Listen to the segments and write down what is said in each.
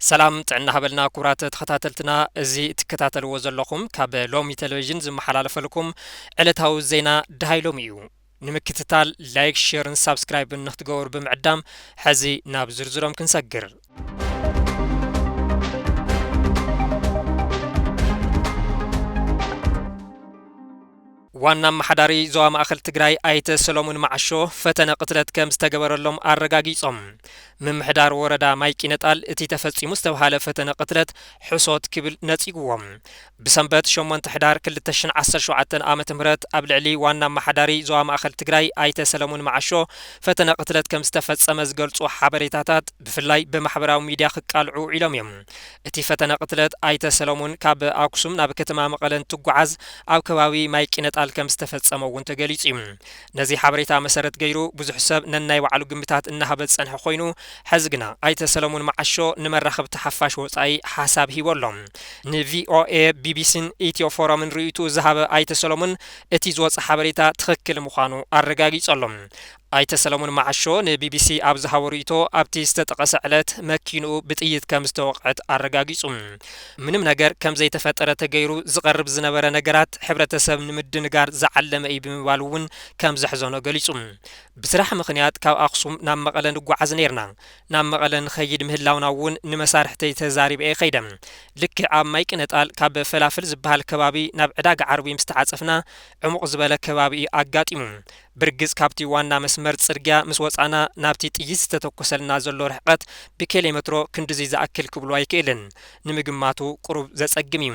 ሰላም ጥዕና ሃበልና ክቡራት ተኸታተልትና፣ እዚ ትከታተልዎ ዘለኹም ካብ ሎሚ ቴሌቪዥን ዝመሓላለፈልኩም ዕለታዊ ዜና ደሃይ ሎሚ እዩ። ንምክትታል ላይክ፣ ሼርን ሳብስክራይብን ንክትገብሩ ብምዕዳም፣ ሕዚ ናብ ዝርዝሮም ክንሰግር። ዋና ኣመሓዳሪ ዞባ ማእኸል ትግራይ ኣይተ ሰሎሙን መዓሾ ፈተነ ቅትለት ከም ዝተገበረሎም ኣረጋጊጾም። ምምሕዳር ወረዳ ማይ ቂነጣል እቲ ተፈጺሙ ዝተብሃለ ፈተነ ቅትለት ሕሶት ክብል ነጺግዎም። ብሰንበት ሸሞንተ ሕዳር ክልተ ሽሕን ዓሰርተ ሸውዓተን ዓመተ ምህረት ኣብ ልዕሊ ዋና ኣመሓዳሪ ዞባ ማእኸል ትግራይ ኣይተ ሰለሙን መዓሾ ፈተነ ቅትለት ከም ዝተፈጸመ ዝገልጹ ሓበሬታታት ብፍላይ ብማሕበራዊ ሚድያ ክቃልዑ ውዒሎም እዮም። እቲ ፈተነ ቅትለት ኣይተ ሰለሙን ካብ ኣክሱም ናብ ከተማ መቐለ እንትጓዓዝ ኣብ ከባቢ ማይ ቂነጣል ከም ዝተፈጸመ እውን ተገሊጹ እዩ። ነዚ ሓበሬታ መሰረት ገይሩ ብዙሕ ሰብ ነናይ ባዕሉ ግምታት እናሃበ ዝጸንሐ ኮይኑ፣ ሕዚ ግና ኣይተ ሰለሙን መዓሾ ንመራኸብቲ ሓፋሽ ወጻኢ ሓሳብ ሂቡ ኣሎ። ንቪኦኤ፣ ቢቢሲን ኢትዮ ፎረምን ርእይትኡ ዝሃበ ኣይተ ሰለሙን፣ እቲ ዝወጸ ሓበሬታ ትኽክል ምዃኑ ኣረጋጊጹ ኣሎ። ኣይተ ሰለሙን መዓሾ ንቢቢሲ ኣብ ዝሃቦ ርእይቶ፣ ኣብቲ ዝተጠቐሰ ዕለት መኪንኡ ብጥይት ከም ዝተወቕዐት ኣረጋጊጹ። ምንም ነገር ከም ዘይተፈጠረ ተገይሩ ዝቐርብ ዝነበረ ነገራት ሕብረተሰብ ንምድንጋር ዝዓለመ እዩ ብምባል እውን ከም ዘሕዘኖ ገሊጹ። ብስራሕ ምኽንያት ካብ ኣኽሱም ናብ መቐለ ንጓዓዝ ነይርና። ናብ መቐለ ንኸይድ ምህላውና እውን ንመሳርሕተይ ተዛሪበ እየ ከይደ። ልክዕ ኣብ ማይ ቅነጣል ካብ ፈላፍል ዝበሃል ከባቢ ናብ ዕዳጋ ዓርቢ ምስ ተዓጸፍና፣ ዕሙቕ ዝበለ ከባቢ እዩ ኣጋጢሙ። ብርግጽ ካብቲ ዋና መስመር ጽርግያ ምስ ወጻና፣ ናብቲ ጥይት ዝተተኮሰልና ዘሎ ርሕቀት ብኬሌ ሜትሮ ክንድዚ ዝኣክል ክብሎ ኣይክእልን። ንምግማቱ ቁሩብ ዘጸግም እዩ።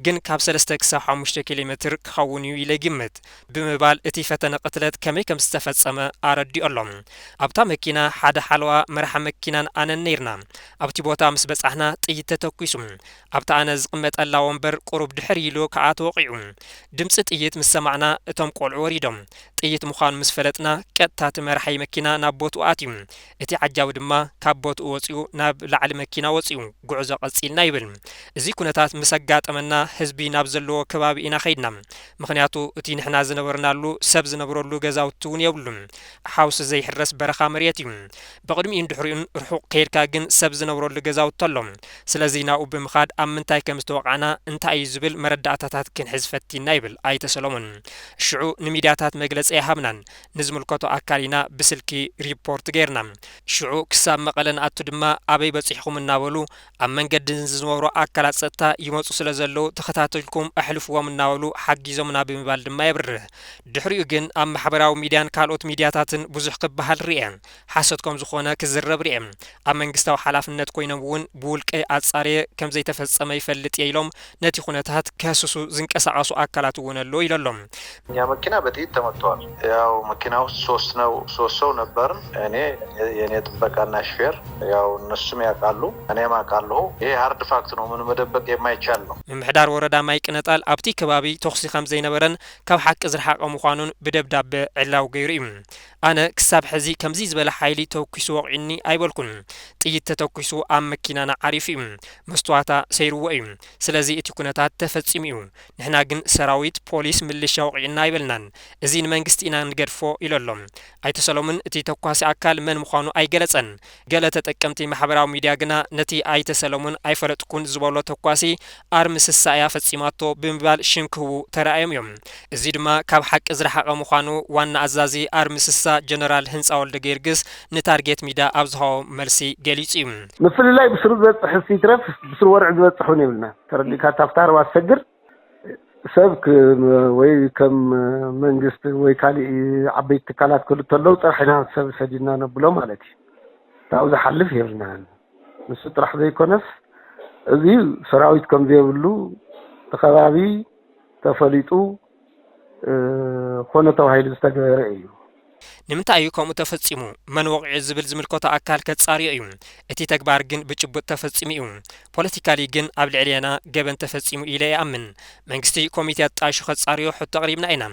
ግን ካብ ሰለስተ ክሳብ ሓሙሽተ ኪሎ ሜትር ክኸውን እዩ ኢለ ይግምት ብምባል እቲ ፈተነ ቅትለት ከመይ ከም ዝተፈጸመ ኣረዲኡ ኣሎ። ኣብታ መኪና ሓደ ሓለዋ መርሓ መኪናን ኣነን ነይርና። ኣብቲ ቦታ ምስ በጻሕና ጥይት ተተኲሱ። ኣብታ ኣነ ዝቕመጠላ ወንበር ቁሩብ ድሕር ኢሉ ከኣ ተወቒዑ። ድምጺ ጥይት ምስ ሰማዕና እቶም ቆልዑ ወሪዶም። ጥይት ምዃኑ ምስ ፈለጥና ቀጥታ እቲ መራሒ መኪና ናብ ቦትኡ ኣትዩ። እቲ ዓጃቢ ድማ ካብ ቦትኡ ወጺኡ ናብ ላዕሊ መኪና ወጺኡ። ጉዕዞ ቀጺልና ይብል። እዚ ኩነታት ምስ ኣጋጠመና ህዝቢ ናብ ዘለዎ ከባቢ ኢና ኸይድና። ምኽንያቱ እቲ ንሕና ዝነበርናሉ ሰብ ዝነብረሉ ገዛውቲ እውን የብሉን። ሓውሲ ዘይሕረስ በረኻ መሬት እዩ። ብቕድሚኡን ድሕሪኡን ርሑቕ ከይድካ ግን ሰብ ዝነብረሉ ገዛውቲ ኣሎ። ስለዚ ናብኡ ብምኻድ ኣብ ምንታይ ከም ዝተወቓዕና እንታይ እዩ ዝብል መረዳእታታት ክንሕዝ ፈቲና ይብል ኣይተ ሰሎሞን። ሽዑ ንሚድያታት መግለጺ ኣይሃብናን። ንዝምልከቶ ኣካል ኢና ብስልኪ ሪፖርት ገይርና። ሽዑ ክሳብ መቐለ ንኣቱ ድማ ኣበይ በጺሕኹም እናበሉ ኣብ መንገዲ ንዝነበሩ ኣካላት ጸጥታ ይመጹ ስለ ዘለዉ ተኸታተልኩም ኣሕልፍዎም እናበሉ ሓጊዞምና ብምባል ድማ የብርህ። ድሕሪኡ ግን ኣብ ማሕበራዊ ሚድያን ካልኦት ሚድያታትን ብዙሕ ክበሃል ርኤ። ሓሶት ከም ዝኾነ ክዝረብ ርኤ። ኣብ መንግስታዊ ሓላፍነት ኮይኖም እውን ብውልቀይ ኣጻርየ ከም ዘይተፈጸመ ይፈልጥ እየ ኢሎም ነቲ ኩነታት ከህስሱ ዝንቀሳቐሱ ኣካላት እውን ኣለዉ ኢሉ ኣሎ። እኛ መኪና በጥይት ተመትተዋል። ያው መኪና ውስጥ ሶስት ነው፣ ሶስት ሰው ነበርን። እኔ፣ የኔ ጥበቃና ሹፌር፣ ያው እነሱም ያውቃሉ፣ እኔም አውቃለሁ። ይሄ ሃርድ ፋክት ነው፣ ምን መደበቅ የማይቻል ነው። ምምሕዳር ወረዳ ማይ ቅነጣል ኣብቲ ከባቢ ተኹሲ ከም ዘይነበረን ካብ ሓቂ ዝረሓቐ ምዃኑን ብደብዳበ ዕላው ገይሩ እዩ። ኣነ ክሳብ ሕዚ ከምዚ ዝበለ ሓይሊ ተኩሱ ወቒዕኒ ኣይበልኩን። ጥይት ተተኩሱ ኣብ መኪናና ዓሪፉ እዩ። መስትዋታ ሰይርዎ እዩ። ስለዚ እቲ ኩነታት ተፈጺሙ እዩ። ንሕና ግን ሰራዊት፣ ፖሊስ፣ ምልሻ ወቒዕና ኣይበልናን። እዚ ንመንግስቲ ኢና ንገድፎ ኢሉ ኣሎ። ኣይተ ሰሎሙን እቲ ተኳሲ ኣካል መን ምዃኑ ኣይገለጸን። ገለ ተጠቀምቲ ማሕበራዊ ሚድያ ግና ነቲ ኣይተ ሰሎሙን ኣይፈለጥኩን ዝበሎ ተኳሲ ኣርሚ ስሳ እያ ፈጺማቶ ብምባል ሽም ክህቡ ተራእዮም እዮም። እዚ ድማ ካብ ሓቂ ዝረሓቐ ምዃኑ ዋና ኣዛዚ ኣርሚ ስሳ ጀነራል ህንፃ ወልደ ጊዮርጊስ ንታርጌት ሚድያ ኣብ ዝሃቦ መልሲ ገሊጹ እዩ። ምፍልላይ ብስሩ ዝበጽሕ እሱ ይትረፍ፣ ብስሩ ወርዒ ዝበጽሕ እውን የብልና። ተረዲእካ፣ እታ ፍታርባ ትሰግር ሰብ ክ-፣ ወይ ከም መንግስቲ ወይ ካሊእ ዓበይቲ ትካላት ክህሉ እንተለዉ ጥራሕ ኢና ሰብ ሰዲድና ነብሎ ማለት እዩ። ካብኡ ዝሓልፍ የብልናን። ንሱ ጥራሕ ዘይኮነስ፣ እዚ ሰራዊት ከም ዘየብሉ እቲ ከባቢ ተፈሊጡ፣ እ፣ ኮነ ተባሂሉ ዝተገበረ እዩ። ንምንታይ እዩ ከምኡ ተፈጺሙ? መን ወቒዑ ዝብል ዝምልከቶ ኣካል ከጻርዮ እዩ። እቲ ተግባር ግን ብጭቡጥ ተፈጺሙ እዩ። ፖለቲካሊ ግን ኣብ ልዕሌና ገበን ተፈጺሙ ኢለ ይኣምን። መንግስቲ ኮሚቴ ኣጣይሹ ከጻርዮ ሕቶ ኣቕሪብና ኢና።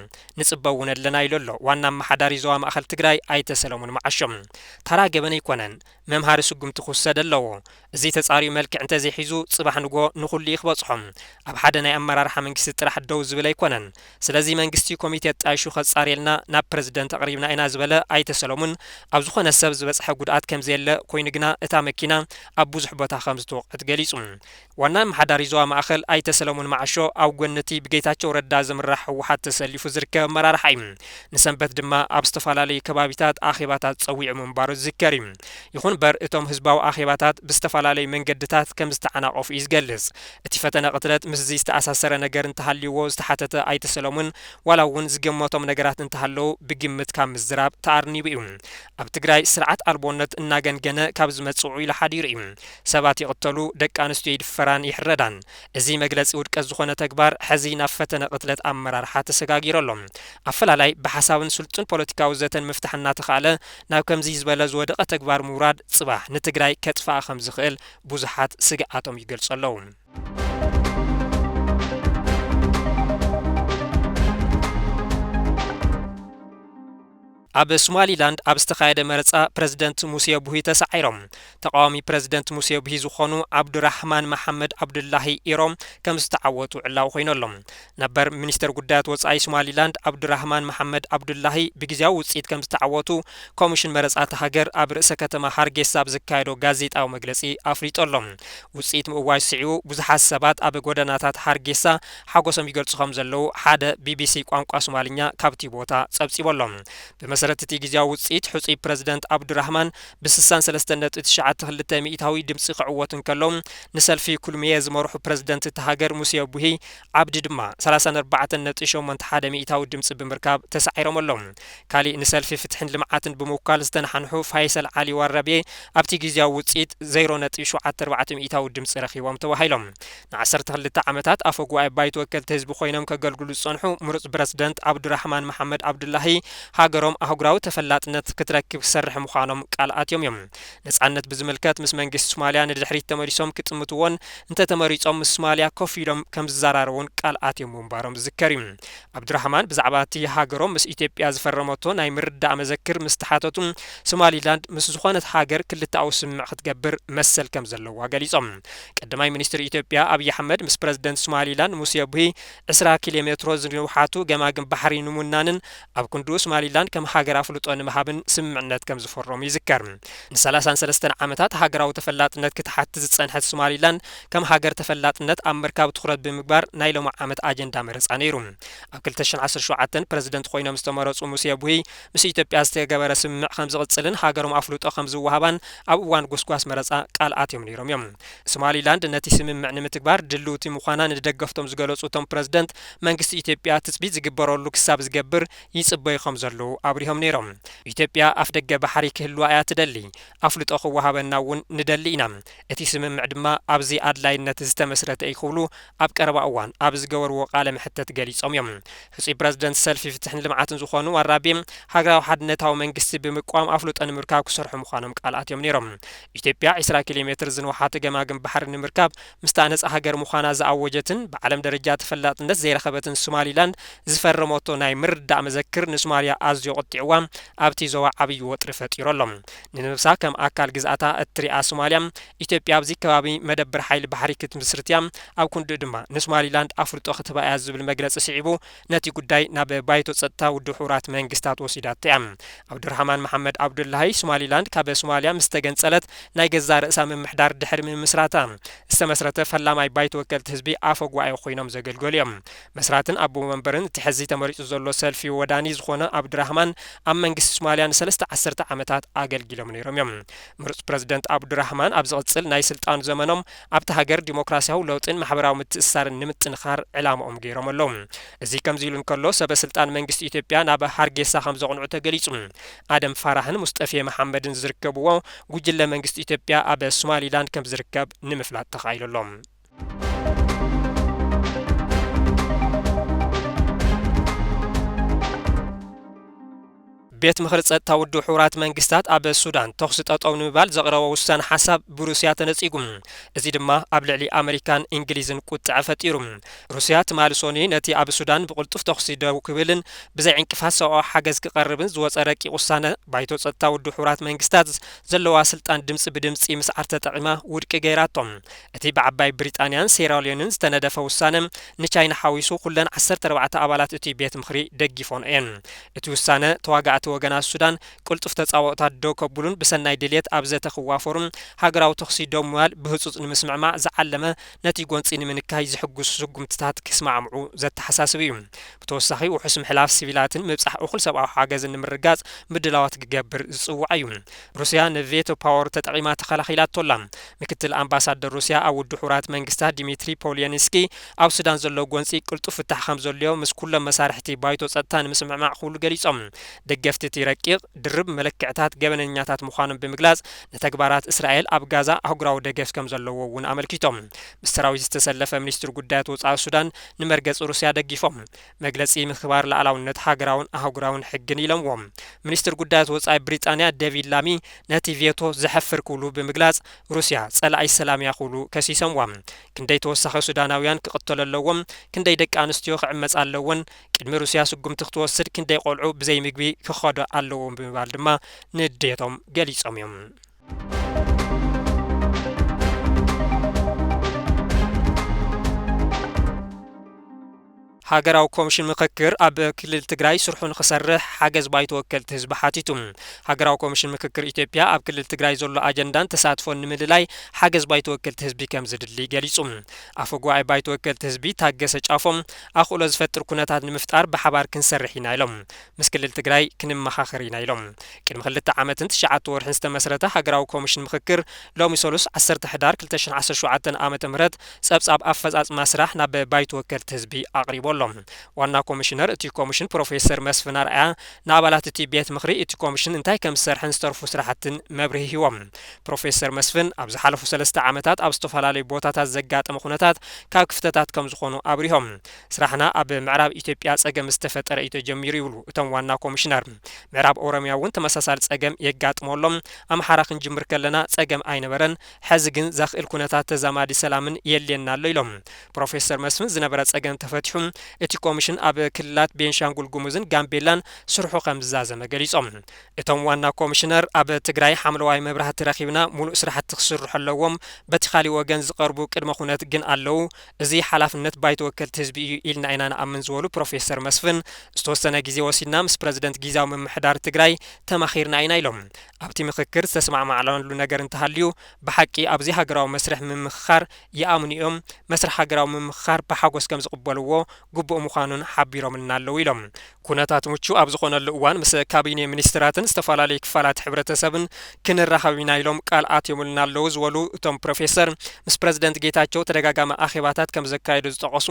ንጽበ እውን ኣለና ኢሉ ኣሎ ዋና ኣመሓዳሪ ዞባ ማእኸል ትግራይ ኣይተ ሰለሙን መዓሾም። ተራ ገበን ኣይኮነን። መምሃሪ ስጉምቲ ክውሰድ ኣለዎ። እዚ ተጻርዩ መልክዕ እንተዘይሒዙ፣ ጽባሕ ንግሆ ንኹሉ እዩ ክበጽሖ። ኣብ ሓደ ናይ ኣመራርሓ መንግስቲ ጥራሕ ደው ዝብል ኣይኮነን። ስለዚ መንግስቲ ኮሚቴ ኣጣይሹ ከጻርየልና ናብ ፕረዚደንት ኣቕሪብና ኢና። ዝበለ ኣይተ ሰለሙን፣ ኣብ ዝኾነ ሰብ ዝበጽሐ ጉድኣት ከም ዘየለ ኮይኑ ግና እታ መኪና ኣብ ብዙሕ ቦታ ከም ዝተወቕዐት ገሊጹ። ዋና ኣመሓዳሪ ዞባ ማእኸል ኣይተ ሰለሙን ማዓሾ ኣብ ጎኒ እቲ ብጌታቸው ረዳ ዝምራሕ ህወሓት ተሰሊፉ ዝርከብ ኣመራርሓ እዩ። ንሰንበት ድማ ኣብ ዝተፈላለዩ ከባቢታት ኣኼባታት ጸዊዑ ምንባሩ ዝዝከር እዩ። ይኹን እምበር እቶም ህዝባዊ ኣኼባታት ብዝተፈላለዩ መንገድታት ከም ዝተዓናቐፉ እዩ ዝገልጽ። እቲ ፈተነ ቅትለት ምስዚ ዝተኣሳሰረ ነገር እንተሃልይዎ ዝተሓተተ ኣይተ ሰለሙን፣ ዋላ እውን ዝገመቶም ነገራት እንተሃለዉ ብግምት ካብ ምዝራብ ተኣርኒቡ እዩ። ኣብ ትግራይ ስርዓት ኣልቦነት እናገንገነ ካብ ዝመጽእ ውዑይ ኢሉ ሓዲሩ እዩ። ሰባት ይቕተሉ፣ ደቂ ኣንስትዮ ይድፈራን ይሕረዳን። እዚ መግለጺ ውድቀት ዝኾነ ተግባር ሕዚ ናብ ፈተነ ቅትለት ኣመራርሓ ተሰጋጊሩ ኣሎ። ኣፈላላይ ብሓሳብን ስልጡን ፖለቲካዊ ዘተን ምፍታሕ እናተኻእለ ናብ ከምዚ ዝበለ ዝወደቐ ተግባር ምውራድ ጽባሕ ንትግራይ ከጥፍኣ ከም ዝኽእል ብዙሓት ስግኣቶም ይገልጹ ኣለዉ። ኣብ ሶማሊላንድ ኣብ ዝተኻየደ መረጻ ፕረዚደንት ሙሴ ቡሂ ተሳዒሮም። ተቓዋሚ ፕረዚደንት ሙሴ ቡሂ ዝኾኑ ዓብዱራህማን መሓመድ ዓብዱላሂ ኢሮ ከም ዝተዓወቱ ዕላዊ ኮይኑ ኣሎ። ነበር ሚኒስተር ጉዳያት ወጻኢ ሶማሊላንድ ዓብዱራህማን መሓመድ ዓብዱላሂ ብግዜያዊ ውጽኢት ከም ዝተዓወቱ ኮሚሽን መረጻ እታ ሃገር ኣብ ርእሰ ከተማ ሃርጌሳ ኣብ ዘካየዶ ጋዜጣዊ መግለጺ ኣፍሊጡ ኣሎ። ውጽኢት ምእዋጅ ስዒቡ ብዙሓት ሰባት ኣብ ጎደናታት ሃርጌሳ ሓጎሶም ይገልጹ ከም ዘለዉ ሓደ ቢቢሲ ቋንቋ ሶማልኛ ካብቲ ቦታ ጸብጺቡ ኣሎ። ብመሰረት እቲ ግዜያዊ ውጽኢት፣ ሕጹይ ፕረዚደንት ዓብዱራህማን ብ ስሳን ሰለስተን ነጥቢ ትሽዓተ ክልተ ሚእታዊ ድምጺ ክዕወት እንከሎ፣ ንሰልፊ ኩልሚየ ዝመርሑ ፕረዚደንት እታ ሃገር ሙሴ ቡሂ ዓብዲ ድማ ሰላሳን ኣርባዕተን ነጥቢ ሸሞንተ ሓደ ሚእታዊ ድምጺ ብምርካብ ተሳዒሮም ኣለዉ። ካሊእ ንሰልፊ ፍትሕን ልምዓትን ብምውካል ዝተነሓንሑ ፋይሰል ዓሊ ዋራቤ ኣብቲ ግዜያዊ ውጽኢት ዜሮ ነጥቢ ሸውዓተ ኣርባዕተ ሚእታዊ ድምጺ ረኺቦም ተባሂሎም። ንዓሰርተ ክልተ ዓመታት ኣፈ ጉባኤ ባይቶ ወከልቲ ህዝቢ ኮይኖም ከገልግሉ ዝጸንሑ ምሩጽ ፕረዚደንት ዓብዱራህማን መሓመድ ዓብዱላሂ፣ ሃገሮም ኣህጉራዊ ተፈላጥነት ክትረክብ ክሰርሕ ምዃኖም ቃል ኣትዮም እዮም። ነጻነት ብዝምልከት ምስ መንግስቲ ሶማልያ ንድሕሪት ተመሊሶም ክጥምትዎን እንተተመሪጾም ምስ ሶማልያ ኮፍ ኢሎም ከም ዝዘራረቡን ቃል ኣትዮም ምንባሮም ዝዝከር እዩ። ዓብዱራህማን ብዛዕባ እቲ ሃገሮም ምስ ኢትዮጵያ ዝፈረመቶ ናይ ምርዳእ መዘክር ምስ ተሓተቱ፣ ሶማሊላንድ ምስ ዝኾነት ሃገር ክልተኣዊ ስምምዕ ክትገብር መሰል ከም ዘለዋ ገሊጾም። ቀዳማይ ሚኒስትር ኢትዮጵያ ኣብይ ኣሕመድ ምስ ፕረዚደንት ሶማሊላንድ ሙሴ ቡሂ ዕስራ ኪሎ ሜትሮ ዝንውሓቱ ገማግም ባሕሪ ንምውናንን ኣብ ክንድኡ ሶማሊላንድ ከም ሃገር ኣፍልጦ ንምሃብን ስምምዕነት ከም ዝፈረሙ ይዝከር። ንሰላሳን ሰለስተን ዓመታት ሃገራዊ ተፈላጥነት ክትሓትት ዝጸንሐት ሶማሊላንድ ከም ሃገር ተፈላጥነት ኣብ ምርካብ ትኹረት ብምግባር ናይ ሎሚ ዓመት ኣጀንዳ መረጻ ነይሩ። ኣብ ክልተ ሽሕን ዓሰርተ ሸውዓተን ፕረዚደንት ኮይኖም ዝተመረጹ ሙሴ ቡሂ ምስ ኢትዮጵያ ዝተገበረ ስምምዕ ከም ዝቕጽልን ሃገሮም ኣፍልጦ ከም ዝወሃባን ኣብ እዋን ጎስጓስ መረጻ ቃል ኣትዮም ነይሮም እዮም። ሶማሊላንድ ነቲ ስምምዕ ንምትግባር ድልውቲ ምዃና ንደገፍቶም ዝገለጹ እቶም ፕረዚደንት፣ መንግስቲ ኢትዮጵያ ትጽቢት ዝግበረሉ ክሳብ ዝገብር ይጽበዩ ከም ዘለዉ ኣብሪሆም ነይሮም። ኢትዮጵያ ኣፍደገ ባሕሪ ክህልዋ እያ ትደሊ፣ ኣፍልጦ ክወሃበና እውን ንደሊ ኢና። እቲ ስምምዕ ድማ ኣብዚ ኣድላይነት ዝተመስረተ እዩ ክብሉ ኣብ ቀረባ እዋን ኣብ ዝገበርዎ ቃለ መሕተት ገሊጾም እዮም። ሕጹይ ፕረዚደንት ሰልፊ ፍትሕን ልምዓትን ዝኾኑ ዋራቤ፣ ሃገራዊ ሓድነታዊ መንግስቲ ብምቋም ኣፍልጦ ንምርካብ ክሰርሑ ምዃኖም ቃል ኣትዮም ነይሮም። ኢትዮጵያ ዕስራ ኪሎ ሜትር ዝንውሓተ ገማግም ባሕሪ ንምርካብ ምስታ ነጻ ሃገር ምዃና ዝኣወጀትን ብዓለም ደረጃ ተፈላጥነት ዘይረኸበትን ሶማሊላንድ ዝፈረመቶ ናይ ምርዳእ መዘክር ንሶማልያ ኣዝዮ ቆጢዕዋ ኣብቲ ዞባ ዓብዪ ወጥሪ ፈጢሩ ኣሎ። ንነብሳ ከም ኣካል ግዝኣታ እትሪኣ ሶማልያ፣ ኢትዮጵያ ኣብዚ ከባቢ መደበር ሓይሊ ባሕሪ ክትምስርት እያ፣ ኣብ ክንድኡ ድማ ንሶማሊላንድ ኣፍልጦ ክትህባ እያ ዝብል መግለጺ ስዒቡ፣ ነቲ ጉዳይ ናብ ባይቶ ጸጥታ ውድብ ሕቡራት መንግስታት ወሲዳቶ እያ። ዓብዱራህማን መሓመድ ዓብዱላሂ፣ ሶማሊላንድ ካብ ሶማልያ ምስ ተገንጸለት ናይ ገዛእ ርእሳ ምምሕዳር ድሕሪ ምምስራታ ዝተመስረተ ፈላማይ ባይቶ ወከልቲ ህዝቢ ኣፈ ጉባኤ ኮይኖም ዘገልገሉ እዮም። መስራትን ኣቦ መንበርን እቲ ሕዚ ተመሪጹ ዘሎ ሰልፊ ወዳኒ ዝኾነ ዓብዱራህማን፣ ኣብ መንግስቲ ሶማልያ ንሰለስተ ዓሰርተ ዓመታት ኣገልጊሎም ነይሮም እዮም። ምሩጽ ፕረዚደንት ዓብዱራህማን ኣብ ዝቕጽል ናይ ስልጣን ዘመኖም ኣብቲ ሃገር ዲሞክራሲያዊ ለውጥን ማሕበራዊ ምትእስሳርን ንምጥንኻር ዕላማኦም ገይሮም ኣለዉ። እዚ ከምዚ ኢሉ እንከሎ፣ ሰበ ስልጣን መንግስቲ ኢትዮጵያ ናብ ሃርጌሳ ከም ዘቕንዑ ተገሊጹ። ኣደም ፋራህን ሙስጠፌ መሓመድን ዝርከብዎ ጉጅለ መንግስቲ ኢትዮጵያ ኣብ ሶማሊላንድ ከም ዝርከብ ንምፍላጥ ተኻኢሉ ኣሎ። ቤት ምኽሪ ጸጥታ ውድብ ሕቡራት መንግስታት ኣብ ሱዳን ተኹሲ ጠጠው ንምባል ዘቕረቦ ውሳነ ሓሳብ ብሩስያ ተነጺጉ። እዚ ድማ ኣብ ልዕሊ ኣመሪካን እንግሊዝን ቁጥዐ ፈጢሩ። ሩስያ ትማሊ ሶኒ ነቲ ኣብ ሱዳን ብቕልጡፍ ተኹሲ ደው ክብልን ብዘይ ዕንቅፋት ሰብኣዊ ሓገዝ ክቐርብን ዝወጸ ረቂቕ ውሳነ ባይቶ ጸጥታ ውድብ ሕቡራት መንግስታት ዘለዋ ስልጣን ድምጺ ብድምጺ ምስዓር ተጠቒማ ውድቂ ገይራቶ። እቲ ብዓባይ ብሪጣንያን ሴራልዮንን ዝተነደፈ ውሳነ ንቻይና ሓዊሱ ኩለን ዓሰርተ ኣርባዕተ ኣባላት እቲ ቤት ምኽሪ ደጊፎን እየን። እቲ ውሳነ ተዋጋእቲ ወገናት ሱዳን ቅልጡፍ ተጻብኦታት ደው ከብሉን ብሰናይ ድልየት ኣብ ዘተ ክዋፈሩን ሃገራዊ ተኹሲ ደው ምባል ብህጹጽ ንምስምዕማዕ ዝዓለመ ነቲ ጎንጺ ንምንካይ ዝሕግዙ ስጉምትታት ክስማዕምዑ ዘተሓሳስብ እዩ። ብተወሳኺ ውሑስ ምሕላፍ ሲቪላትን ምብጻሕ እኹል ሰብኣዊ ሓገዝን ንምርጋጽ ምድላዋት ክገብር ዝጽውዕ እዩ። ሩስያ ንቬቶ ፓወር ተጠቒማ ተኸላኺላቶ ኣላ። ምክትል ኣምባሳደር ሩስያ ኣብ ውድብ ሕቡራት መንግስታት ዲሚትሪ ፖሊየንስኪ ኣብ ሱዳን ዘሎ ጎንጺ ቅልጡፍ ፍታሕ ከም ዘድልዮ ምስ ኩሎም መሳርሕቲ ባይቶ ጸጥታ ንምስምዕማዕ ክብሉ ገሊጾም። ደገፍቲ እቲ ረቂቕ ድርብ መለክዕታት ገበነኛታት ምዃኖም ብምግላጽ፣ ንተግባራት እስራኤል ኣብ ጋዛ ኣህጉራዊ ደገፍ ከም ዘለዎ እውን ኣመልኪቶም። ምስ ሰራዊት ዝተሰለፈ ሚኒስትሪ ጉዳያት ወጻኢ ሱዳን ንመርገጺ ሩስያ ደጊፎም። መግለጺ ምኽባር ሉዓላውነት ሃገራውን ኣህጉራውን ሕግን ኢሎምዎ። ሚኒስትሪ ጉዳያት ወጻኢ ብሪጣንያ ዴቪድ ላሚ ነቲ ቬቶ ዘሕፍር ክብሉ ብምግላጽ፣ ሩስያ ጸላኢ ሰላም እያ ክብሉ ከሲሶምዋ። ክንደይ ተወሳኺ ሱዳናውያን ክቕተሉ ኣለዎም፣ ክንደይ ደቂ ኣንስትዮ ክዕመጻ ኣለወን፣ ቅድሚ ሩስያ ስጉምቲ ክትወስድ ክንደይ ቆልዑ ብዘይ ምግቢ ክኸዱ ኣለዎም ብምባል ድማ ንዴቶም ገሊጾም እዮም። ሃገራዊ ኮሚሽን ምኽክር ኣብ ክልል ትግራይ ስርሑ ንኽሰርሕ ሓገዝ ባይቶ ወከልቲ ህዝቢ ሓቲቱ። ሃገራዊ ኮሚሽን ምኽክር ኢትዮጵያ ኣብ ክልል ትግራይ ዘሎ ኣጀንዳን ተሳትፎን ንምልላይ ሓገዝ ባይቶ ወከልቲ ህዝቢ ከም ዝድሊ ገሊጹ። ኣፈ ጉባኤ ባይቶ ወከልቲ ህዝቢ ታገሰ ጫፎ፣ ኣኽእሎ ዝፈጥር ኩነታት ንምፍጣር ብሓባር ክንሰርሕ ኢና ኢሎም። ምስ ክልል ትግራይ ክንመኻኸር ኢና ኢሎም። ቅድሚ ክልተ ዓመትን ትሽዓተ ወርሕን ዝተመስረተ ሃገራዊ ኮሚሽን ምኽክር ሎሚ ሰሉስ ዓሰርተ ሕዳር ክልተ ሽሕን ዓሰርተ ሸውዓተን ዓመተ ምህረት ጸብጻብ ኣፈጻጽማ ስራሕ ናብ ባይቶ ወከልቲ ህዝቢ ኣቕሪቡ ኣሎ። ዋና ኮሚሽነር እቲ ኮሚሽን ፕሮፌሰር መስፍን ኣርኣያ ንኣባላት እቲ ቤት ምኽሪ እቲ ኮሚሽን እንታይ ከም ዝሰርሐን ዝተርፉ ስራሕትን መብርሂ ሂቦም። ፕሮፌሰር መስፍን ኣብ ዝሓለፉ ሰለስተ ዓመታት ኣብ ዝተፈላለዩ ቦታታት ዘጋጠመ ኩነታት ካብ ክፍተታት ከም ዝኾኑ ኣብሪሆም። ስራሕና ኣብ ምዕራብ ኢትዮጵያ ጸገም ዝተፈጠረ እዩ ተጀሚሩ ይብሉ እቶም ዋና ኮሚሽነር። ምዕራብ ኦሮሚያ እውን ተመሳሳሊ ጸገም የጋጥሞ ኣሎ። ኣምሓራ ክንጅምር ከለና ጸገም ኣይነበረን፣ ሕዚ ግን ዘኽእል ኩነታት ተዛማዲ ሰላምን የድልየና ኣሎ ኢሎም። ፕሮፌሰር መስፍን ዝነበረ ጸገም ተፈቲሑ እቲ ኮሚሽን ኣብ ክልላት ቤንሻንጉል ጉሙዝን ጋምቤላን ስርሑ ከም ዝዛዘመ ገሊጾም። እቶም ዋና ኮሚሽነር ኣብ ትግራይ ሓምለዋይ መብራህቲ ረኺብና ሙሉእ ስራሕቲ ክስርሑ ኣለዎም፣ በቲ ካሊእ ወገን ዝቐርቡ ቅድመ ኩነት ግን ኣለዉ፣ እዚ ሓላፍነት ባይቶ ወከልቲ ህዝቢ እዩ ኢልና ኢና ንኣምን ዝበሉ ፕሮፌሰር መስፍን፣ ዝተወሰነ ግዜ ወሲድና ምስ ፕረዚደንት ግዝያዊ ምምሕዳር ትግራይ ተማኺርና ኢና ኢሎም። ኣብቲ ምኽክር ዝተስማዕማዕናሉ ነገር እንተሃልዩ ብሓቂ ኣብዚ ሃገራዊ መስርሕ ምምኽኻር ይኣምኑ እዮም። መስርሕ ሃገራዊ ምምኽኻር ብሓጎስ ከም ዝቕበልዎ ግቡእ ምዃኑን ሓቢሮምልና ኣለዉ ኢሎም። ኩነታት ምቹእ ኣብ ዝኾነሉ እዋን ምስ ካቢኔ ሚኒስትራትን ዝተፈላለዩ ክፋላት ሕብረተሰብን ክንራኸብ ኢና ኢሎም ቃል ኣትዮምልና ኣለዉ ዝበሉ እቶም ፕሮፌሰር፣ ምስ ፕረዚደንት ጌታቸው ተደጋጋሚ ኣኼባታት ከም ዘካየዱ ዝጠቐሱ፣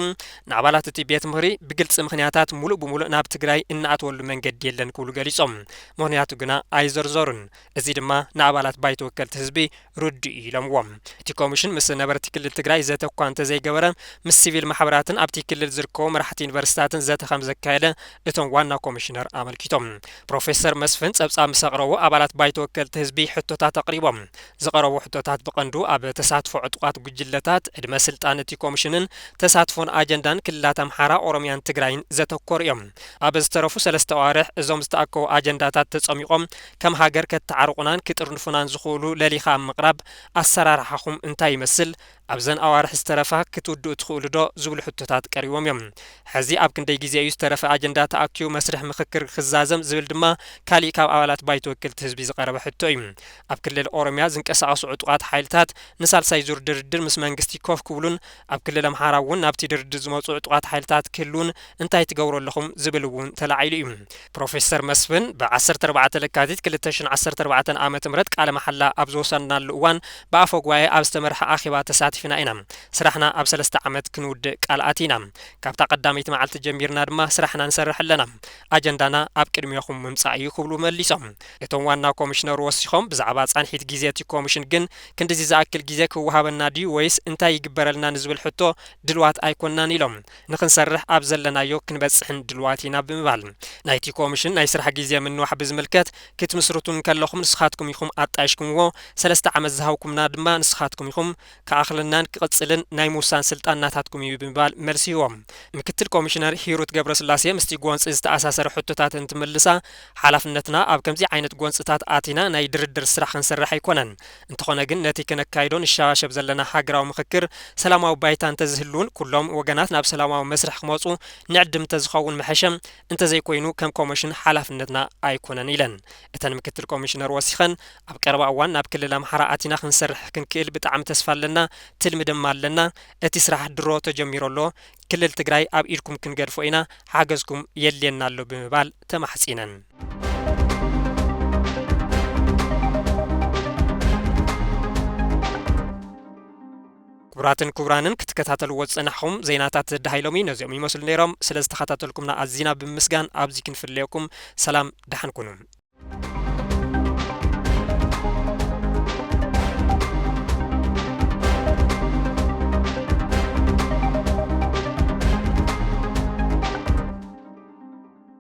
ንኣባላት እቲ ቤት ምኽሪ ብግልፂ ምኽንያታት ሙሉእ ብሙሉእ ናብ ትግራይ እንኣትወሉ መንገዲ የለን ክብሉ ገሊፆም። ምኽንያቱ ግና ኣይዘርዘሩን። እዚ ድማ ንኣባላት ባይቶ ወከልቲ ህዝቢ ርዱእ እዩ ኢሎምዎም። እቲ ኮሚሽን ምስ ነበርቲ ክልል ትግራይ ዘተ እኳ እንተዘይገበረ፣ ምስ ሲቪል ማሕበራትን ኣብቲ ክልል ዝርከቡ መራሕቲ ዩኒቨርሲታትን ዘተ ከም ዘካየደ እቶም ዋና ኮሚሽነር ኣመልኪቶም። ፕሮፌሰር መስፍን ጸብጻብ ምስ ኣቕረቡ ኣባላት ባይቶ ወከልቲ ህዝቢ ሕቶታት ኣቕሪቦም። ዝቐረቡ ሕቶታት ብቐንዱ ኣብ ተሳትፎ ዕጡቓት ጉጅለታት፣ ዕድመ ስልጣን እቲ ኮሚሽንን ተሳትፎን ኣጀንዳን ክልላት ኣምሓራ፣ ኦሮሚያን ትግራይን ዘተኮሩ እዮም። ኣብ ዝተረፉ ሰለስተ ኣዋርሕ እዞም ዝተኣከቡ ኣጀንዳታት ተጸሚቖም ከም ሃገር ከተዓርቑናን ክጥርንፉናን ዝኽእሉ ለሊኻ ኣብ ምቕራብ ኣሰራርሓኹም እንታይ ይመስል? ኣብዘን ኣዋርሕ ዝተረፋ ክትውድኡ ትኽእሉ ዶ? ዝብሉ ሕቶታት ቀሪቦም እዮም። ሕዚ ኣብ ክንደይ ግዜ እዩ ዝተረፈ ኣጀንዳ ተኣኪቡ መስርሕ ምኽክር ክዛዘም ዝብል ድማ ካሊእ ካብ ኣባላት ባይቶ ወከልቲ ህዝቢ ዝቐረበ ሕቶ እዩ። ኣብ ክልል ኦሮሚያ ዝንቀሳቐሱ ዕጡቓት ሓይልታት ንሳልሳይ ዙር ድርድር ምስ መንግስቲ ኮፍ ክብሉን ኣብ ክልል ኣምሓራ እውን ናብቲ ድርድር ዝመፁ ዕጡቓት ሓይልታት ክህልውን እንታይ ትገብሩ ኣለኹም ዝብል እውን ተላዒሉ እዩ። ፕሮፌሰር መስፍን ብ ዓሰርተ ኣርባዕተ ለካቲት ክልተ ሽሕን ዓሰርተ ኣርባዕተን ዓመተ ምህረት ቃለ መሓላ ኣብ ዝወሰድናሉ እዋን ብኣፈ ጉባኤ ኣብ ዝተመርሐ ኣኼባ ተሳቲፍና ኢና። ስራሕና ኣብ ሰለስተ ዓመት ክንውድእ ቃል ኣቲና። ካብታ ቀዳመይቲ መዓልቲ ጀሚርና ድማ ስራሕና ንሰርሕ ኣለና። ኣጀንዳና ኣብ ቅድሚኹም ምምጻእ እዩ ክብሉ መሊሶም። እቶም ዋና ኮሚሽነር ወሲኾም ብዛዕባ ጻንሒት ግዜ እቲ ኮሚሽን ግን ክንድዚ ዝኣክል ግዜ ክወሃበና ድዩ ወይስ እንታይ ይግበረልና ንዝብል ሕቶ ድልዋት ኣይኮንናን ኢሎም። ንኽንሰርሕ ኣብ ዘለናዮ ክንበጽሕን ድልዋት ኢና ብምባል ናይቲ ኮሚሽን ናይ ስራሕ ግዜ ምንዋሕ ብዝምልከት ክትምስርቱ እንከለኹም ንስኻትኩም ኢኹም ኣጣይሽኩምዎ፣ ሰለስተ ዓመት ዝሃብኩምና ድማ ንስኻትኩም ኢኹም፣ ክኣኽለናን ክቕጽልን ናይ ምውሳን ስልጣን ናታትኩም እዩ ብምባል መልሲ ሂቦም። ምክትል ኮሚሽነር ሂሩት ገብረስላሴ ምስቲ ጎንፂ ዝተኣሳሰረ ሕቶታት እንትምልሳ፣ ሓላፍነትና ኣብ ከምዚ ዓይነት ጎንፅታት ኣቲና ናይ ድርድር ስራሕ ክንሰርሕ ኣይኮነን። እንተኾነ ግን ነቲ ክነካይዶ ንሸባሸብ ዘለና ሃገራዊ ምኽክር ሰላማዊ ባይታ እንተዝህልውን ኩሎም ወገናት ናብ ሰላማዊ መስርሕ ክመፁ ንዕድም እንተዝኸውን ምሐሸ፣ እንተዘይኮይኑ ከም ኮሚሽን ሓላፍነትና ኣይኮነን ኢለን። እተን ምክትል ኮሚሽነር ወሲኸን ኣብ ቀረባ እዋን ናብ ክልል ኣምሓራ ኣቲና ክንሰርሕ ክንክእል ብጣዕሚ ተስፋ ኣለና፣ ትልሚ ድማ ኣለና። እቲ ስራሕ ድሮ ተጀሚሩ ኣሎ። ክልል ትግራይ ኣብ ኢድኩም ክንገድፎ ኢና፣ ሓገዝኩም የድልየና ኣሎ ብምባል ተማሕጺነን። ክቡራትን ክቡራንን ክትከታተልዎ ዝጸናሕኹም ዜናታት ዘዳሃይሎም እዩ። ነዚኦም ይመስሉ ነይሮም። ስለ ዝተኸታተልኩምና ኣዚና ብምስጋን ኣብዚ ክንፍለየኩም። ሰላም፣ ደሓን ኩኑ።